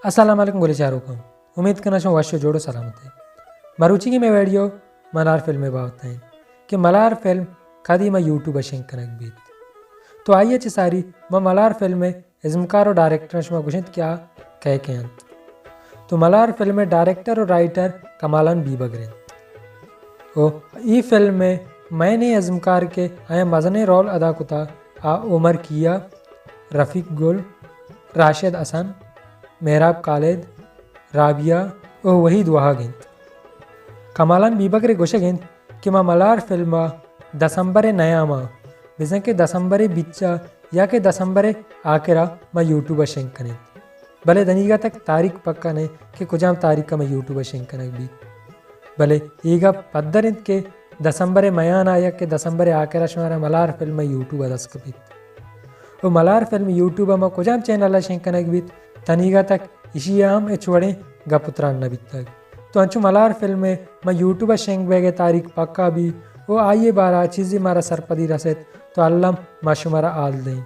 السلام علیکم گلیں چاروکاں، امید کناں شما وش و جوڑ و سلامت ئے۔ مروچیگیں مئے ویڈیو ملار فلم ءِ بابت ءَ انت کہ ملار فلم کدی ماں یوٹیوب ءَ شنگ کنگ بیت۔ تو آئی ءَ چہ ساری ما ملار فلم ءِ ازمکار و ڈائریکٹراں شما گوش انت کہ آ کئے کئے انت۔ تو ملار فلم ءِ ڈائریکٹر و رائٹر کمالان بیبگر انت۔ و اے فلم ءِ مئے نیں ازمکار کہ آیاں مزنیں رول ادا کتا، آ عمر کیا، رفیق گل، راشد حسن، مہراب خالد، رابعہ و وحید واہگ انت۔ کمالان بیبگر ءِ گوشگ انت کہ ما ملار فلم ءَ دسمبر ءِ نیام ءَ، بزاں کہ دسمبر ءِ بیچ ءَ یا کہ دسمبر ءِ آکر ءَ ما یوٹیوب ءَ شنگ کنیں۔ بلے دنیگا تک تاریخ پکا نہ کہ کجام تاریخ ءَ ما یوٹیوب ءَ شنگ کنگ بیت۔ بلے اے گپ پدر انت کہ دسمبر ءِ میان ءَ یا کہ دسمبر ءِ آکر ءَ شمارا ملار فلم ءِ یوٹیوب ءَ دست کپیت۔ و ملار فلم یوٹیوب ءَ ما کجام چینل ءَ شنگ کنگ بیت، تنیگا تک ایشی ءَ ہم ہچ وڑیں گپ و تران نہ بیتگ۔ تو انچو ملار فلم ءِ ما یوٹیوب ءَ شنگ بیگ ءِ تاریخ پکا بی و آئی ءِ بارہ ءَ چیزے مارا سرپدی رست تو الم ما شمارا حال دئیں۔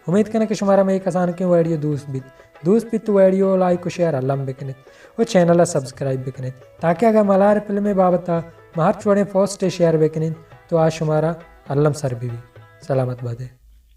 امید کناں کہ شمارا مئے کسانکیں ویڈیو دوست بیت۔ دوست بیت تو ویڈیو ءَ لائک و شیئر الم بکنیت و چینل ءَ سبسکرائب بکنیت، تاکہ اگاں ملار فلم ءِ بابت ءَ ما ہرچ وڑیں پوسٹے شیئر بکنیں تو آ شمارا الم سر بہ بیت۔ سلامت بات ئے۔